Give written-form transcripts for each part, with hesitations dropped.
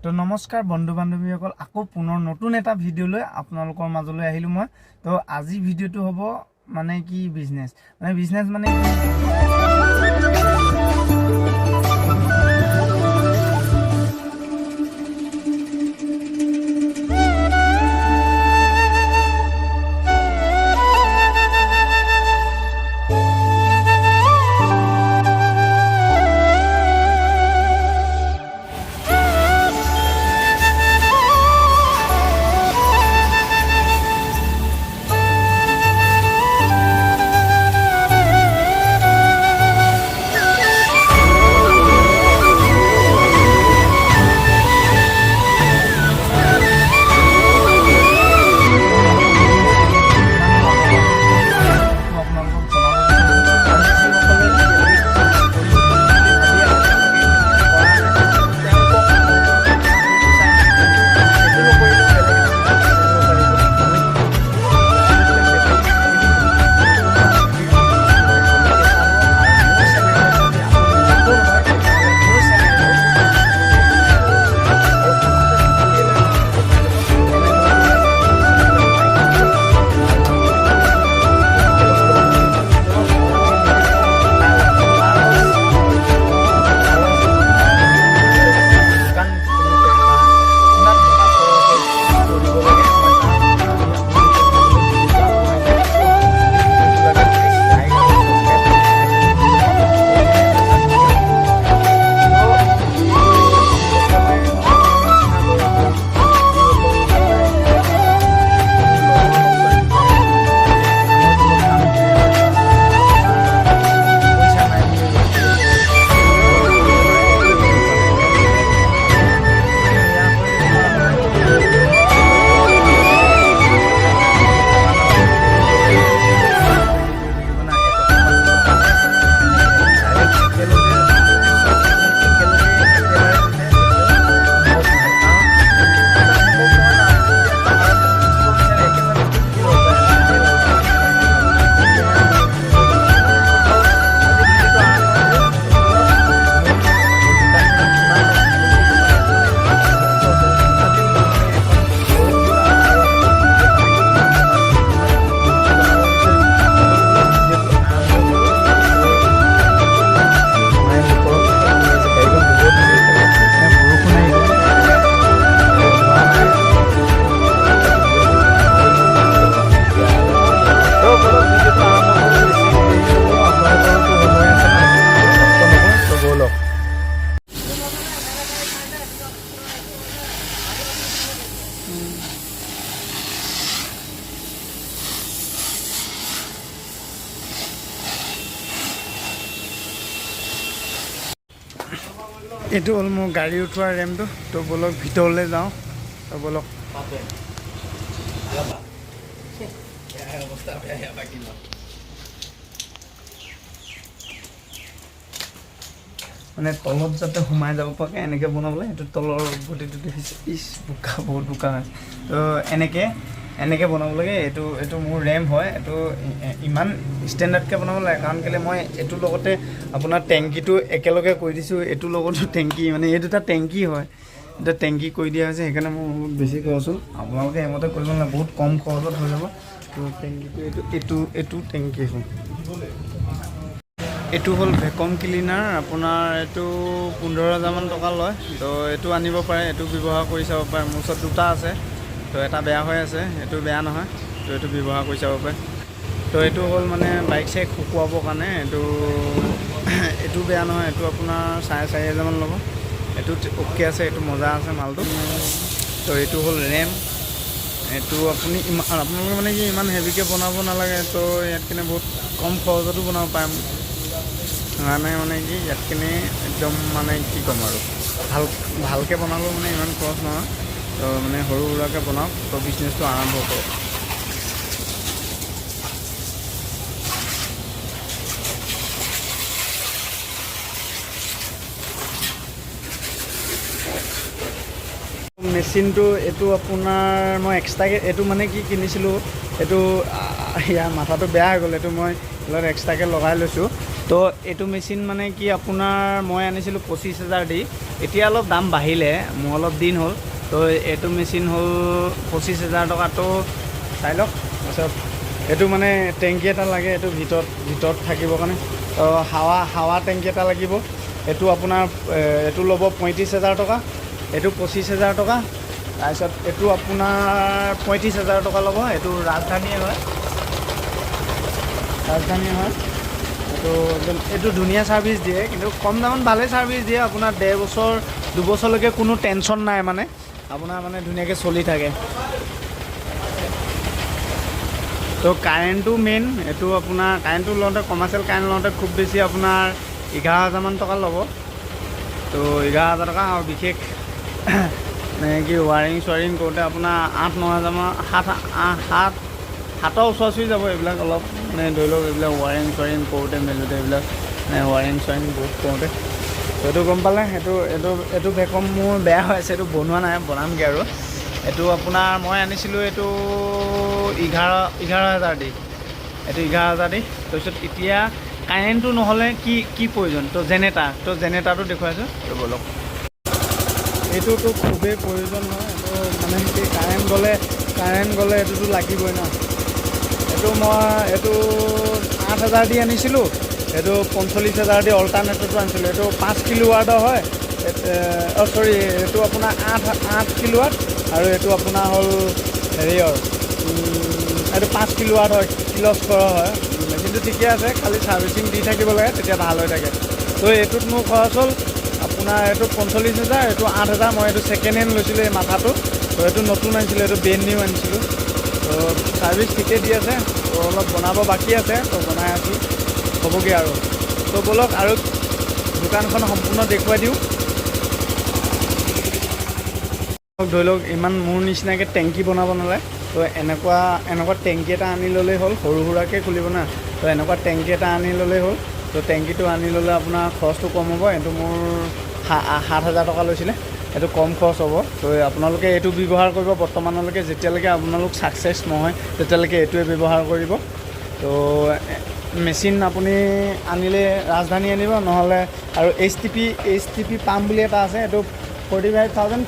তো নমস্কাৰ বন্ধু বান্ধৱীসকল, আকৌ পুনৰ নতুন এটা ভিডিঅ' লৈ আপোনালোকৰ মাজলৈ আহিলোঁ মই। তো আজি ভিডিঅ'টো হ'ব মানে কি বিজনেছ, মানে বিজনেছ মানে আপোনালোকক জনাব বিচাৰিছোঁ। আৰু যিসকলে এতিয়ালৈকে কৰিম বুলি ভাবি আছে, কৰা নাই, তেওঁলোকক ভিডিঅ'টো চাই এইটো নকৰিলেও বেলেগ এটা বিজনেছ কৰিব পাৰিব। শেষলৈকে চাব আৰু মোৰ চেনেলত যদি আপুনি নতুন হয়, তেতিয়াহ'লে মোৰ চেনেলটো আৰু প্ৰথমতে এনেধৰণৰ লাইক দিব আৰু আৰু আছে দোকান খোলোতে বা কিমান টকা খৰচ হয়, কি কি কৰিব লাগে, মই তাৰ আপোনালোকৰ মাজলৈ ভিডিঅ'টো আগবঢ়াইছোঁ। যদি ভিডিঅ'টো লাগে, প্লিজ লাইক আৰু ছাবস্ক্ৰাইব কৰি তো যিসকলে মোৰ নিচিনা বয়সৰ, যিসকল দাদাই মোৰ লগৰ হওক বা কিবাই হওক, আনৰ তলত কাম কৰে বা পইচা নাই বুলি ৰখি আছে, তেওঁলোকক কৰিব নোৱাৰে, এইটোৱে বহুত ভাল হ'ব। কাৰণ কেলৈ মানে এয়া হৈ আপোনাৰ টকা নালাগে, সৰু সুৰাকৈ কিবা কিবি কৰি থাকিব না, এটকা বা দুটকা ডাইৰেক্ট একেলগে চবখিনি একেলগে একেবাৰে দিলে কেতিয়াও সম্ভৱ নহয়। কাৰণ এটা সম্ভৱ নহয় না, আপুনি এতিয়া পাহাৰত উঠিব বিচাৰে, একেচাতে উঠি দিব পাৰে লাহে লাহে লাহে লাহে, তেতিয়াহে মানে কি হ'ব। তো আজি ভিডিঅ'টো আৰম্ভ কৰোঁ। তো ব'লক, মোৰ দোকানখনত কিমান টকা গোটেই দোকানত মানে বহুত খৰচ হয়, তথাপিও মই মানে এখন সৰু সুৰা আৰু আপোনাক মানে কিমান টকা খৰচ হয় জনাব বিচাৰিছোঁ। তো ব'লক, ভিডিঅ'টো আৰম্ভ কৰোঁ। তো মায়ে ওপৰত গাড়ীখন আছে, গাড়ীখন ধুব দিছে এতিয়ালৈ, মানে বৰষুণ আহি গ'ল, সেইকাৰণে ধোৱা নাই। ভিডিঅ'টো কৰি এতিয়া। তো ব'লক, ভিডিঅ'টো আৰম্ভ কৰোঁ। বেছি দেৰি নকৰোঁ, আপোনালোকৰতো সময় আছে ন, নষ্ট নকৰোঁ। তো ব'লক। এইটো হ'ল মোৰ গাড়ী উঠোৱা ৰেমটো। তো ব'লক, ভিতৰলৈ যাওঁ। তো ব'লক। অৱস্থা বেয়া বাকী। মানে তলত যাতে সোমাই যাব পৰাকৈ এনেকৈ বনাবলৈ। এইটো তলৰ বডিটো দেখিছে, ইচ বোকা, বহুত বোকা হৈছে। তো এনেকৈ এনেকৈ বনাব লাগে। এইটো মোৰ ৰেম হয়। এইটো ইমান ষ্টেণ্ডাৰ্ডকৈ বনাব লাগে, কাৰণ কেলৈ মই এইটোৰ লগতে আপোনাৰ টেংকিটো একেলগে কৰি দিছোঁ। এইটোৰ লগতো টেংকি, মানে এই দুটা টেংকি হয়, এটা টেংকি কৰি দিয়া হৈছে। সেইকাৰণে মোৰ বহুত বেছি খৰচ হ'ল। আপোনালোকে সেইমতে কৰিব নালাগে, বহুত কম খৰচত হৈ যাব। তো টেংকিটো এইটো টেংকি হ'ল। এইটো হ'ল ভেকম ক্লিনাৰ, আপোনাৰ এইটো 15,000মান টকা লয়। তো এইটো আনিব পাৰে, এইটো ব্যৱহাৰ কৰি চাব পাৰে। মোৰ ওচৰত দুটা আছে, তো এটা বেয়া হৈ আছে, এইটো বেয়া নহয়। তো এইটো ব্যৱহাৰ কৰি চাব পাৰে। তো এইটো হ'ল মানে বাইক চাইক শুকুৱাবৰ কাৰণে। এইটো বেয়া নহয়। এইটো আপোনাৰ 4,500মান ল'ব। এইটো অ'কে আছে, এইটো মজা আছে মালটো। তো এইটো হ'ল ৰেম। এইটো আপুনি ইমান, আপোনালোকে মানে কি ইমান হেভিকৈ বনাব নালাগে। তো ইয়াত কিনে বহুত কম খৰচতো বনাব পাৰে। কাৰণে মানে কি ইয়াত কিনে একদম মানে কি ক'ম আৰু, ভাল ভালকৈ বনালেও মানে ইমান খৰচ নহয়। তো মানে সৰু সুৰাকৈ বনাওক, তো বিজনেছটো আৰম্ভ কৰক। মেচিনটো এইটো আপোনাৰ মই এক্সট্ৰাকৈ এইটো মানে কি কিনিছিলোঁ, এইটো ইয়াৰ মাথাটো বেয়া হৈ গ'ল। এইটো মই লগত এক্সট্ৰাকৈ লগাই লৈছোঁ। তো এইটো মেচিন মানে কি আপোনাৰ মই আনিছিলোঁ 25,000 দি, এতিয়া অলপ দাম বাঢ়িলে, মোৰ অলপ দিন হ'ল। তো এইটো মেচিন হ'ল 25,000 টকা। তো চাই লওক। তাৰপিছত এইটো মানে টেংকি এটা লাগে, এইটো ভিতৰত ভিতৰত থাকিবৰ কাৰণে। তো হাৱা হাৱা টেংকি এটা লাগিব। এইটো আপোনাৰ এইটো ল'ব 35,000 টকা, এইটো 25,000 টকা। তাৰপিছত এইটো আপোনাৰ 35,000 টকা ল'ব। এইটো ৰাজধানীয়ে হয়, ৰাজধানী হয় এইটো। একদম এইটো ধুনীয়া ছাৰ্ভিচ দিয়ে, কিন্তু কম দামত ভালেই ছাৰ্ভিচ দিয়ে। আপোনাৰ 1.5 বছৰ 2 বছৰলৈকে কোনো টেনশ্যন নাই, মানে আপোনাৰ মানে ধুনীয়াকৈ চলি থাকে। তো কাৰেণ্টটো মেইন। এইটো আপোনাৰ কাৰেণ্টটো লওঁতে, কমাৰ্চিয়েল কাৰেণ্ট লওঁতে খুব বেছি আপোনাৰ 11,000মান টকা ল'ব। তো 11,000 টকা আৰু বিশেষ মানে কি ৱাৰিং চোৱাৰিং কৰোঁতে আপোনাৰ 8-9 হাজাৰমান, সাত সাত সাতৰ ওচৰা ওচৰি যাব। এইবিলাক অলপ মানে ধৰি লওক এইবিলাক ৱাৰিং চোৱাৰিং কৰোঁতে মেলোঁতে, এইবিলাক মানে ৱাৰিং চোৱাৰিং বহুত কৰোঁতে। সেইটো গম পালে। সেইটো এইটো এইটো ভেকম মোৰ বেয়া হৈ আছে, এইটো বনোৱা নাই, বনামগৈ। আৰু এইটো আপোনাৰ মই আনিছিলোঁ এইটো 11,000 দি, এইটো 11,000 দি। তাৰপিছত এতিয়া কাৰেণ্টটো নহ'লে কি কি প্ৰয়োজন? তো জেনেৰেটাৰ। তো জেনেৰেটাৰটো দেখুৱাইছোঁ, তো ব'লক। এইটোতো খুবেই প্ৰয়োজন হয়। এইটো মানে কি কাৰেণ্ট গ'লে এইটোতো লাগিবই ন। এইটো মই এইটো 8,000 দি আনিছিলোঁ, এইটো 45,000 দি অল্টাৰনেটৰটো আনিছিলোঁ। এইটো 5 কিলো ৱাটৰ হয়। অঁ, চৰি, এইটো আপোনাৰ 8 কিলো ৱাট আৰু এইটো আপোনাৰ হ'ল হেৰিয়ৰ এইটো 5 কিলো ৱাট হয়, কিৰ্লোস্কৰৰ হয়। মেচিনটো ঠিকে আছে, খালি ছাৰ্ভিচিং দি থাকিব লাগে, তেতিয়া ভাল হৈ থাকে। তো এইটোত মোৰ খৰচ হ'ল আপোনাৰ এইটো 45,000, এইটো 8,000। মই এইটো ছেকেণ্ড হেণ্ড লৈছিলোঁ এই মাথাটো। তো এইটো নতুন আনিছিলোঁ, এইটো ব্ৰেণ্ড নিউ আনিছিলোঁ। তো ছাৰ্ভিচ ঠিকেই দি আছে। তো অলপ বনাব বাকী আছে, তো বনাই আছোঁ, হ'বগৈ আৰু। তো ব'লক, আৰু দোকানখন সম্পূৰ্ণ দেখুৱাই দিওঁ। ধৰি লওক ইমান মোৰ নিচিনাকৈ টেংকি বনাব নালাগে। তো এনেকুৱা এনেকুৱা টেংকি এটা আনি ল'লেই হ'ল। সৰু সুৰাকৈ খুলিব না, তো এনেকুৱা টেংকি এটা আনি ল'লেই হ'ল। তো টেংকিটো আনি ল'লে আপোনাৰ খৰচটো কম হ'ব। এইটো মোৰ 7,000 টকা লৈছিলে, এইটো কম খৰচ হ'ব। তো আপোনালোকে এইটো ব্যৱহাৰ কৰিব বৰ্তমানলৈকে, যেতিয়ালৈকে আপোনালোক ছাকচেছ নহয় তেতিয়ালৈকে এইটোৱে ব্যৱহাৰ কৰিব। তো মেচিন আপুনি আনিলে ৰাজধানী আনিব, নহ'লে আৰু এইচ টি পি পাম্প বুলি এটা আছে। এইটো 45,000,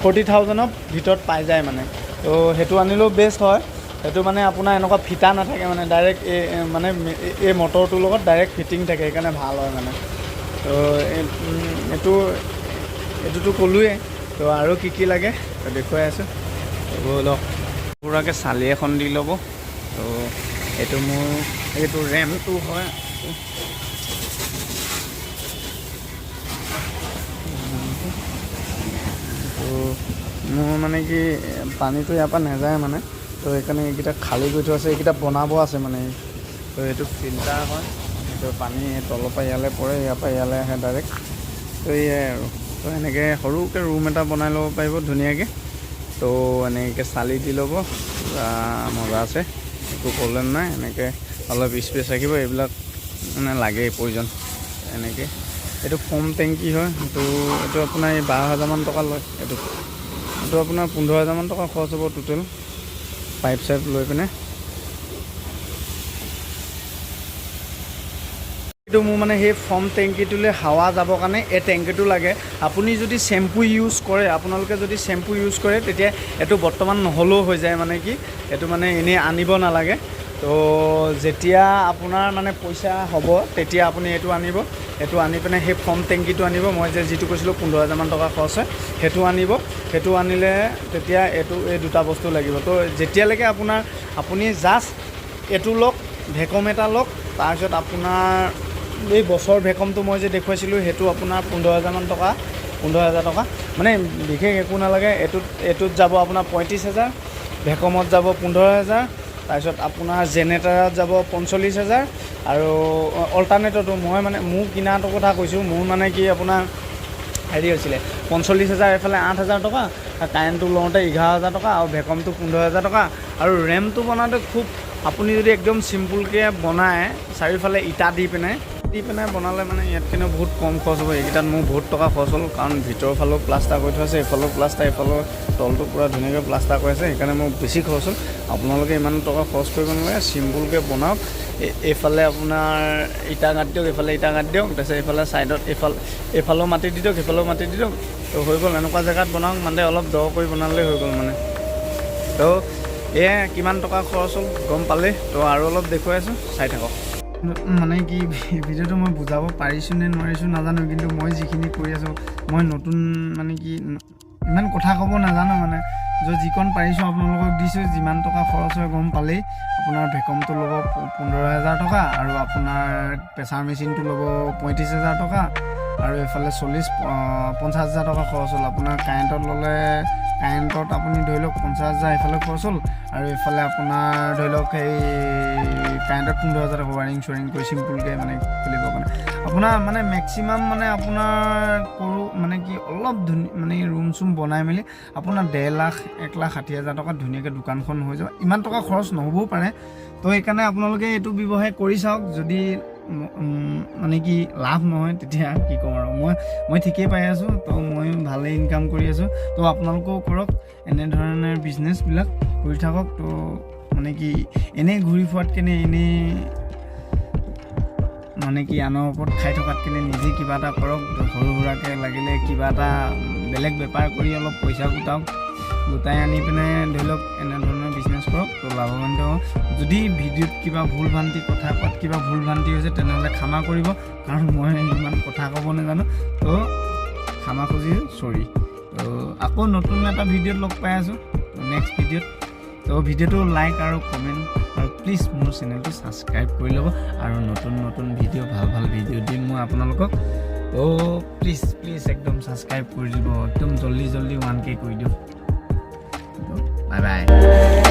40,000ৰ ভিতৰত পাই যায় মানে। তো সেইটো আনিলেও বেষ্ট হয়। সেইটো মানে আপোনাৰ এনেকুৱা ফিটা নাথাকে, মানে ডাইৰেক্ট এই মানে এই মটৰটোৰ লগত ডাইৰেক্ট ফিটিং থাকে, সেইকাৰণে ভাল হয় মানে। তো এইটোতো ক'লোৱেই। তো আৰু কি কি লাগে তো দেখুৱাই আছোঁ। তো লওক, পূৰাকৈ চালি এখন দি ল'ব। তো এইটো মোৰ এইটো ৰেমটো হয়। তো মোৰ মানে কি পানীটো ইয়াৰ পৰা নাযায় মানে, তো সেইকাৰণে এইকেইটা খালী কৰি থোৱা আছে, এইকেইটা বনাব আছে মানে। তো এইটো ফিল্টাৰ হয়, এইটো পানী তলৰ পৰা ইয়ালৈ পৰে, ইয়াৰ পৰা ইয়ালৈ আহে ডাইৰেক্ট। তো এয়াই আৰু। তো এনেকৈ সৰুকৈ ৰুম এটা বনাই ল'ব পাৰিব ধুনীয়াকৈ। তো এনেকৈ চালি দি ল'ব, পূৰা মজা আছে, একো প্ৰব্লেম নাই। এনেকৈ অলপ স্পেচ ৰাখিব, এইবিলাক মানে লাগেই প্ৰয়োজন। এনেকৈ এইটো ফ'ম টেংকি হয়। এইটো এইটো আপোনাৰ এই 12,000মান টকা লয়। এইটো এইটো আপোনাৰ 15,000মান টকা খৰচ হ'ব টোটেল পাইপ চাইপ লৈ পিনে। এইটো মোৰ মানে সেই ফ'ম টেংকিটোলৈ হাৱা যাবৰ কাৰণে এই টেংকিটো লাগে। আপুনি যদি চেম্পু ইউজ কৰে, আপোনালোকে যদি চেম্পু ইউজ কৰে, তেতিয়া এইটো বৰ্তমান নহ'লেও হৈ যায়, মানে কি এইটো মানে এনেই আনিব নালাগে। তো যেতিয়া আপোনাৰ মানে পইচা হ'ব, তেতিয়া আপুনি এইটো আনিব। এইটো আনি পিনে সেই ফ'ম টেংকিটো আনিব, মই যে যিটো কৈছিলোঁ 15,000মান টকা খৰচ হয়, সেইটো আনিব। সেইটো আনিলে তেতিয়া এইটো এই দুটা বস্তু লাগিব। তো যেতিয়ালৈকে আপোনাৰ আপুনি জাষ্ট এইটো লওক, ভেকম এটা লওক, তাৰপিছত আপোনাৰ এই বছৰ ভেকমটো মই যে দেখুৱাইছিলোঁ, সেইটো আপোনাৰ 15,000মান টকা, 15,000 টকা মানে বিশেষ একো নালাগে। এইটোত এইটোত যাব আপোনাৰ 35,000, ভেকমত যাব 15,000, তাৰপিছত আপোনাৰ জেনেৰেটাৰত যাব 45,000 আৰু অল্টাৰনেটৰটো মই মানে মোৰ কিনাটোৰ কথা কৈছোঁ। মোৰ মানে কি আপোনাৰ হেৰি হৈছিলে 45,000, এইফালে 8,000 টকা, কাৰেণ্টটো লওঁতে 11,000 টকা আৰু ভেকমটো 15,000 টকা। আৰু ৰেমটো বনাওঁতে খুব আপুনি যদি একদম চিম্পুলকৈ বনায়, চাৰিওফালে ইটা দি পিনে বনালে মানে ইয়াত কিন্তু বহুত কম খৰচ হ'ব। এইকেইটাত মোৰ বহুত টকা খৰচ হ'ল, কাৰণ ভিতৰৰ ফালেও প্লাষ্টাৰ কৰি থোৱা আছে, এইফালেও প্লাষ্টাৰ, এইফালেও তলটো পূৰা ধুনীয়াকৈ প্লাষ্টাৰ কৰি আছে, সেইকাৰণে মোৰ বেছি খৰচ হ'ল। আপোনালোকে ইমান টকা খৰচ কৰিব নালাগে, চিম্পুলকৈ বনাওক। এইফালে আপোনাৰ ইটা গাঁত দিয়ক, এইফালে ইটা গাঁত দিয়ক, তাৰপিছত এইফালে ছাইডত এইফাল এইফালেও মাটি দি দিয়ক, সেইফালেও মাটি দি দিয়ক, তো হৈ গ'ল। এনেকুৱা জেগাত বনাওক, মানে অলপ দ কৰি বনালেই হৈ গ'ল মানে। তো এয়াই কিমান টকা খৰচ হ'ল গম পালেই। তো আৰু অলপ দেখুৱাই আছোঁ, চাই থাকক। মানে কি, ভিডিঅ'টো মই বুজাব পাৰিছোঁ নে নোৱাৰিছোঁ নাজানো, কিন্তু মই যিখিনি কৰি আছোঁ, মই নতুন, মানে কি, ইমান কথা ক'ব নাজানো। মানে য'ত যিকণ পাৰিছোঁ আপোনালোকক দিছোঁ। যিমান টকা খৰচ হয় গম পালেই। আপোনাৰ ভেকমটো ল'ব 15,000 টকা আৰু আপোনাৰ প্ৰেছাৰ মেচিনটো ল'ব 35,000 টকা আৰু এইফালে 40-50 হাজাৰ টকা খৰচ হ'ল। আপোনাৰ কাৰেণ্টত ল'লে, কাৰেণ্টত আপুনি ধৰি লওক 50,000 এইফালে খৰচ হ'ল আৰু এইফালে আপোনাৰ ধৰি লওক সেই কাৰেণ্টত 15,000 টকা, ৱাৰিং চোৱাৰিং কৰি চিম্পুলকৈ মানে খুলিবৰ কাৰণে। আপোনাৰ মানে মেক্সিমাম মানে আপোনাৰ কৰোঁ, মানে কি, অলপ ধুনীয়া মানে ৰুম চুম বনাই মেলি আপোনাৰ 1.5 লাখ, 1,60,000 টকাত ধুনীয়াকৈ দোকানখন হৈ যাব। ইমান টকা খৰচ নহ'বও পাৰে। তো সেইকাৰণে আপোনালোকে এইটো ব্যৱসায় কৰি চাওক। যদি মানে কি লাভ নহয়, তেতিয়া কি ক'ম আৰু? মই ঠিকেই পাই আছোঁ, তো মই ভালেই ইনকাম কৰি আছোঁ। তো আপোনালোকেও কৰক, এনেধৰণে বিজনেছবিলাক কৰি থাকক। তো মানে কি, এনেই ঘূৰি ফুৰাত কেনে, এনেই মানে কি, আনৰ ওপৰত খাই থকাত কেনে নিজে কিবা এটা কৰক। সৰু সুৰাকৈ লাগিলে কিবা এটা বেলেগ বেপাৰ কৰি অলপ পইচা গোটাওক, গোটাই আনি পিনে ধৰি লওক এনেধৰণৰ বিজনেছ কৰক, তো লাভৱান্বিত হ'ব। যদি ভিডিঅ'ত কিবা ভুল ভ্ৰান্তি, কথা কোৱাত কিবা ভুল ভ্ৰান্তি হৈছে, তেনেহ'লে ক্ষমা কৰিব, কাৰণ মই ইমান কথা ক'ব নাজানো। তো ক্ষমা খুজিছোঁ, চৰি। তো আকৌ নতুন এটা ভিডিঅ'ত লগ পাই আছোঁ নেক্সট ভিডিঅ'ত। তো ভিডিঅ'টো লাইক আৰু কমেণ্ট আৰু প্লিজ মোৰ চেনেলটো ছাবস্ক্ৰাইব কৰি ল'ব আৰু নতুন নতুন ভিডিঅ', ভাল ভাল ভিডিঅ' দিম মই আপোনালোকক। তো প্লিজ প্লিজ একদম ছাবস্ক্ৰাইব কৰি দিব, একদম জল্দি জল্দি 1K কৰি দিয়ক। Bye bye.